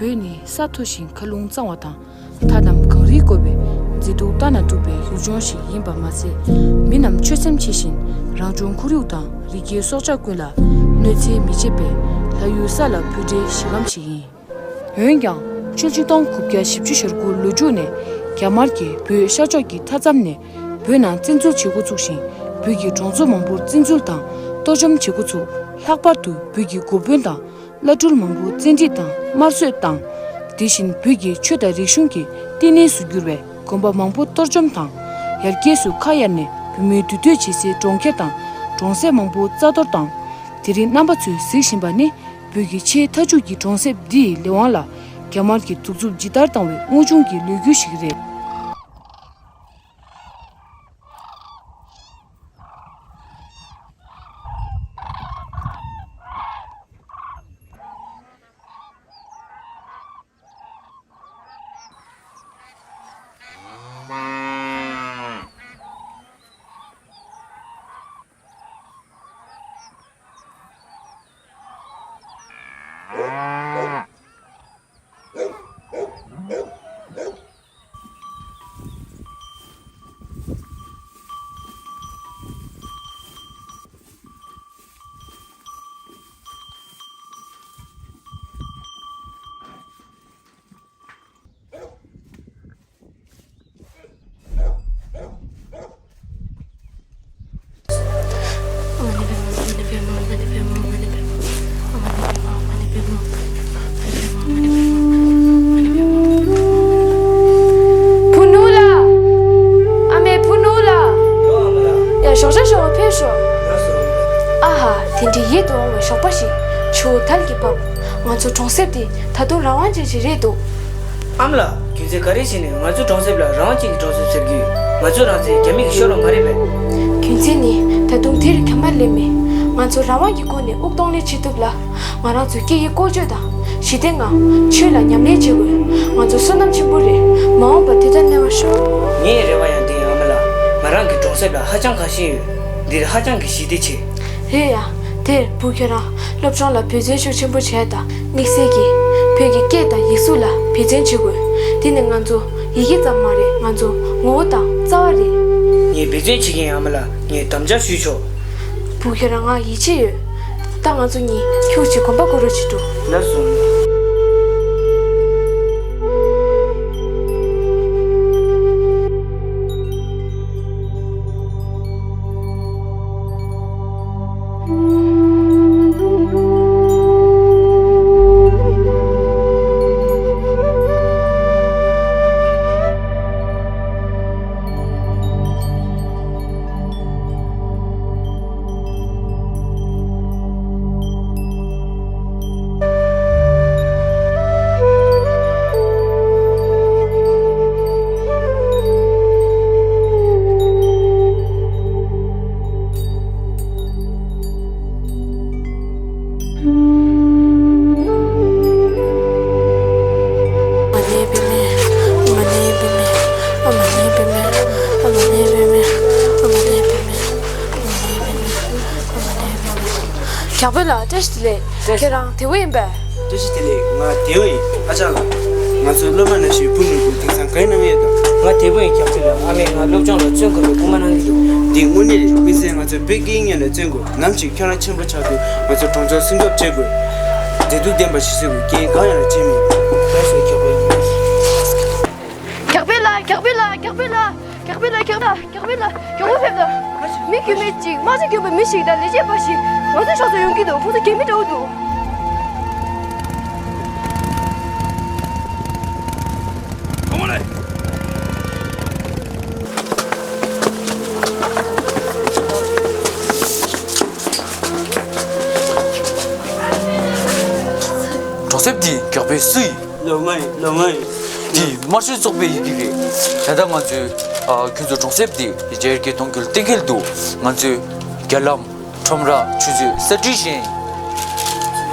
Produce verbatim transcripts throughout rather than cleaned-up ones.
བོད་ནི་ས་མཐོ་ཞིང་མཁའ་རླུང་གཙང་བ་དང་། ཐགས་རྣམས་གངས་རིས་བསྐོར་བའི་མཛེས་སྡུག་ལྟ་ན་སྡུག་པའི་ཡུལ་ལྗོངས་ཤིག་ཡིན་པ་མ་ཟད། མི་རྣམས་ཆོད་སེམས་ཆེ་ཞིང་རང་བྱུང་ཁོར་ཡུག་དང་རི་སྐྱེས་སྲོག་ཆགས་ཀུན་ལ་གནོད་འཚེ་མི་བྱེད་པའི་ལྷ་ཡུལ་ས་ལ་འབོད་སྒྲའི་གཞི་ལམ་ཞིག་ཡིན། འོན་ཀྱང་ཕྱི་ལོ་ཆིག་སྟོང་དགུ་བརྒྱ་བཞི་བཅུ་ཞེ་དགུ་ལོ་མཇུག་ནས་རྒྱ་དམར་གྱིས་བོད་ཤར་ཕྱོགས་ཀྱི་མཐའ་མཚམས་ནས་བོད་ནང་བཙན་འཛུལ་བྱེད་འགོ་ཚུགས་ཤིང་། བོད་ཀྱི་གྲོང་ཚོ་མང་པོར་བཙན་འཛུལ་དང་གཏོར་བཅོམ་བྱེད་འགོ་ཚུགས། ལྷག་པར་དུ་བོད་ཀྱི་འགོ་དཔོན་དང་བླ་སྤྲུལ་མང་པོ་བཙན་ཁྲིད་དང་དམར་གསོད་བཏང་། དེ་བཞིན་བོད་ཀྱི་ཆོས་དང་རིག་གཞུང་གི་བསྟི་གནས་སུ་གྱུར་བའི་དགོན་པ་མང་པོ་གཏོར་བཅོམ་དང་། ཡར་རྒྱས་སུ་ཁ་གཡར་ནས་བོད་མིའི་འདུས་སྡོད་བྱེད་སའི་གྲོང་ཁྱེར་དང་གྲོང་གསེབ་མང་པོ་རྩ་གཏོར་བཏང་། དེ་རིང་རྣམ་པ་ཚོས་གཟིགས་བཞིན་པ་ནི། བོད་ཀྱི་ཆེས་མཐའ་མཇུག་གི་གྲོང་གསེབ་འདིའི་ལས་དབང་ལ་རྒྱ་དམར་གྱིས་གདུག་རྩུབ་ཇི་ལྟར་བཏང་བའི་དངོས་བྱུང་གི་ལོ་རྒྱུས་ཤིག་རེད། བུ་ནུ་ལགས། ཨ་མའི་བུ་ནུ་ལགས། ཡ། ཞོགས་ཇ་ཞོགས་པ་ཕེབས་ཤོག་ཨ་ཧ། དེ་འདྲའི་ཡིད་དུ་འོང་བའི་ཞོགས་པ་ཞིག་ཆུ་བོ་དལ་གྱིས་བབས། ང་ཚོ་གྲོང་གསེབ་འདི་ད་དུང་རང་དབང་ཅན་ཞིག་རེད་འདུག་ཨ་མ་ལགས། རྒྱུ་མཚན་ག་རེ་བྱས་ནས་ང་ཚོའི་གྲོང་གསེབ་ལ་རང་དབང་ཅན་གྱི་གྲོང་གསེབ་ཟེར་གྱི་ཡོད། ང་ཚོ་རང་བཙན་རྒྱ་མི་གིས་ཤོར་བ་མ་རེད་པས། རྒྱུ་མཚན་ནི་ད་དུང་དེར་ཁ་མ་སླེབས་མེད། ང་ཚོ་རང་དབང་གི་སྒོ་ནས་དབུགས་གཏོང་ལེན་བྱེད་ཐུབ་ལ། ང་རང་ཚོའི་སྐད་ཡིག་བཀོལ་སྤྱོད་དང་ཞི་བདེའི་ངང་ཆོས་ལ་ཉམས་ལེན་བྱེད་དགོས། ང་ཚོ་བསོད་ནམས་ཆེན་པོ་རེད། མ་འོངས་པར་དེ་ལྟར་གནས་པར་ཤོག་ངའི་རེ་བ་ཡང་དེ་ཡིན། ཨ་མ་ལགས། ང་རང་གི་གྲོང་གསེབ་ལ་ཧ་ཅང་ཁ་ཞེ་ཡོད། འདིར་ཧ་ཅང་གི་ཞི་བདེ་ཆེ། རེད་ཡ། དེར་བུ་ཁྱོད་རང་སློབ་སྦྱོང་ལ་འབད་བརྩོན་ཤུགས་ཆེན་པོ་བྱས་དང་། དམིགས་བསལ་གྱིས་བོད་ཀྱི་སྐད་དང་ཡིག་གཟུགས་ལ་འབད་བརྩོན་བྱེད་དགོས། དེ་ནི་ང་ཚོ་ཡི་གེ་ཙམ་མ་རེད། ང་ཚོ་ངོ་བོ་དང་རྩ་བ་རེད། ངས་འབད་བརྩོན་བྱེད་ཀྱིན། ཨ་མ་ལགས། ངས་དམ་བཅའ་ཞུས་ཆོག་བུ་ཁྱོད་རང་ང་ཡིད་ཆེས་ཡོད། ད་ང་ཚོ་གཉིས་ཁྱུག་ཅིག་དགོན་པ་སྐོར་ར་བྱེད་འགྲོ། ལགས་སོ། གྱག་པོ་ལགས། བཀྲ་ཤིས་བདེ་ལེགས། བཀྲ་ཤིས། ཁྱེད་རང་བདེ་པོ་ཡིན་པས། བཀྲ་ཤིས་བདེ་ལེགས། ང་བདེ་པོ་ཡིན། ཨ་ཅག་ལགས། ང་ཚོའི་སློབ་མ་ནང་བཞིན་བུ་ནོར་བུ་དེང་སང་ག་རེ་གནང་གི་ཡོད་དམ། ང་བདེ་པོ་ཡིན། གྱག་པོ་ལགས། ཨ་མས་ང་སློབ་སྦྱོང་ལ་བརྩོན་དགོས་པའི་སྐུལ་མ་གནང་གི་འདུག་འདི་དངོས་གནས་རེད། དམིགས་བསལ་ང་ཚོ་བོད་སྐད་ཡིག་སྙན་ལ་བརྩོན་དགོས། ནམ་ཞིག་ཁྱོད་རང་ཆེན་པོ་ཆགས་དུས་ང་ཚོ་གྲོང་ཚོར་སྲུང་སྐྱོབ་བྱེད་དགོས། མཛེས་སྡུག་ལྡན་པ་ཞིག་བཟོ་དགོས། རྐྱེན་གང་ཡང་བྱེད་མི་ཉན། ལགས་སོ། གྱག་པོ་ལགས། གྱག་པོ་ལགས། གྱག་པོ་ལགས། གྱག་པོ་ལགས། གྱག་པོ་ལགས། གྱག་པོ་ལགས། གྱག་པོ་ཕེབས་ལ། མི་རྒྱུས་མེད་ཅིག་དམག་ཆ་གྱོན་པའི་མི་ཞིག་དང་ལས་བྱེད་པ་ཞིག་ང་ཚོའི་ཕྱོགས་སུ་ཡོང་གི་འདུག་ཁོང་ཚོ་རྒྱ་མི་འདྲ་བོ་འདུག་གྲོང་གསེབ་འདིའི་གྱག་པོ་སུ་ཡིན། ལགས་སོ། ང་ཡིན། ལགས་སོ། ང་ཡིན། འདི་དམར་ཤོག་ཚོགས་པའི་ཡི་གེ་རེད། ད་ལྟ་ང་ཚོས་ཨ་ཁྱོད་ཚོ་གྲོང་གསེབ་འདི་ཡར་རྒྱས་གཏོང་རྒྱུར་གཏན་འཁེལ་འདུག་ང་ཚོས་རྒྱ་ལམ། ཁྲོམ་ར། ཆུ་མཛོད། ས་ཁྲལ་གཞན།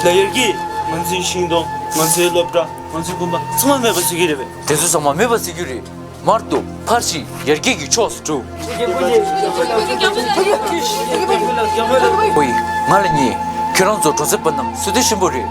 ལགས། ཡར་རྒྱས། ང་ཚོའི་ཤིང་སྡོང་། ང་ཚོའི་སློབ་གྲྭ། ང་ཚོའི་དགོན་པ་ཚང་མ་མེད་པ་བཟོ་གི་རེད་པས། དེ་ཚོ་ཚང་མ་མེད་པ་བཟོ་གི་རེད། མར་འདུག་ཕར་ཞིག་ཡར་རྒྱས་ཀྱི་ཕྱོགས་སུ་འགྲོ། ཨོའི། ང་ལ་ཉེ། ཁྱོད་རང་ཚོ་གྲོང་གསེབ་པ་རྣམས་བསོད་བདེ་ཆེན་པོ་རེད།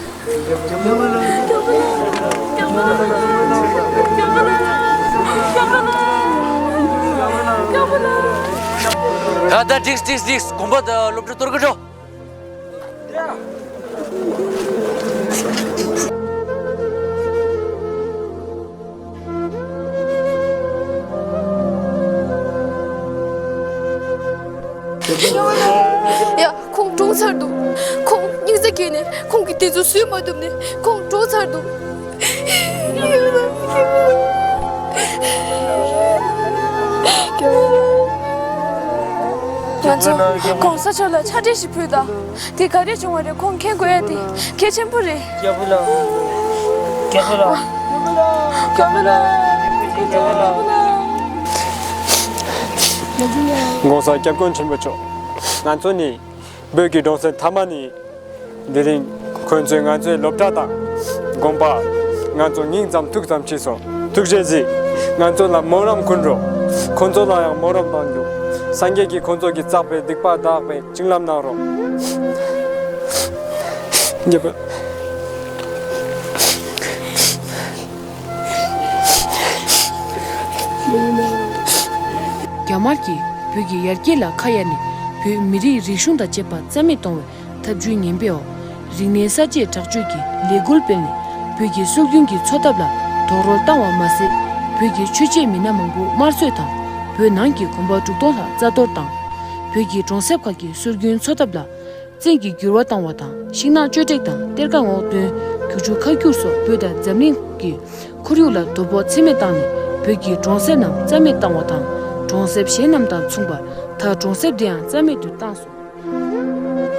ད་ད་འགྲིགས་འགྲིགས་འགྲིགས། དགོན་པ་ད་སློབ་གྲྭ་གཏོར་གི་འགྲོ། ཡ། ཁོང་གྲོངས་ཚར་འདུག་ཁོང་སྙིང་རྗེ་བསྐྱེད་ནས་ཁོང་གི་དེ་ཚོ་བཟོད་མ་ཐུབ་ནས་ཁོང་གྲོངས་ཚར་འདུག་ང་ཚོ་གོང་ས་མཆོག་ལ་ཕྱག་བྲིས་ཤིག་ཕུལ་དང་། དེ་ག་རེ་བྱུང་བ་རེད། ཁོང་མཁྱེན་དགོས་ཡ་དེ་གལ་ཆེན་པོ་རེད། རྒྱལ་པོ་ལགས། རྒྱལ་པོ་ལགས། རྒྱལ་པོ་ལགས། རྒྱལ་པོ་ལགས། ༸གོང་ས་༸སྐྱབས་མགོན་ཆེན་པོ་མཆོག་ང་ཚོ་ནི་བོད་ཀྱི་གྲོང་གསེབ་མཐའ་མ་ནས། དེ་རིང་ཁོང་ཚོས་ང་ཚོའི་སློབ་གྲྭ་དང་དགོན་པ། ང་ཚོ་སྙིང་ཙམ་ཐུགས་ཙམ་མཁྱེན་སོང་། ཐུགས་རྗེ་གཟིགས། ང་ཚོ་ལ་སྨོན་ལམ་ཕུལ་རོགས། ཁོང་ཚོ་ལ་ཡང་སྨོན་ལམ་གནང་རྒྱུ། སངས་རྒྱས་ཀྱིས་ཁོང་ཚོ་གིས་བསགས་པའི་སྡིག་པ་དག་པའི་བྱིན་རླབས་གནང་རོགས། ཉེ་བ། རྒྱ་དམར་གྱིས་བོད་ཀྱི་ཡར་རྒྱས་ལ་ཁ་གཡར་ནས་བོད་མི་རིགས་རིག་གཞུང་དང་བཅས་པ་རྩ་མེད་གཏོང་བའི་ཐབས་ཇུས་ངན་པའི་འོག་རིག་གནས་གསར་བརྗེའི་དྲག་སྤྱོད་ཀྱི་ལས་འགུལ་སྤེལ་ནས་བོད་ཀྱི་སྲོལ་རྒྱུན་གྱི་འཚོ་ཐབས་ལ་རྡོག་རོལ་བཏང་བ་མ་ཟད། བོད་ཀྱི་ཆོས་བྱེད་མི་སྣ་མང་པོ་དམར་གསོད་དང་། བོད་ནང་གི་དགོན་པ་དྲུག་སྟོང་ལྷག་རྩ་གཏོར་དང་། བོད་ཀྱི་གྲོང་གསེབ་ཁག་གི་སྲོལ་རྒྱུན་འཚོ་ཐབས་ལ་བཙན་གྱིས་འགྱུར་བ་བཏང་བ་དང་། ཤིང་ནགས་གཅོད་བྲེག་དང་གཏེར་ཁ་སྔོག་འདོན། གྱོད་ཆུ་ཁ་སྒྱུར་སོགས་བོད་དང་འཛམ་གླིང་གི་ཁོར་ཡུག་ལ་དོ་ཕོག་ཚད་མེད་བཏང་ནས། བོད་ཀྱི་གྲོང་གསེབ་རྣམས་རྩ་མེད་བཏང་བ་དང་། གྲོང་གསེབ་གཞན་རྣམས་དང་མཚུངས་པར་ད་གྲོང་གསེབ་འདི་ཡང་རྩ་མེད་དུ་བཏང་སོང་།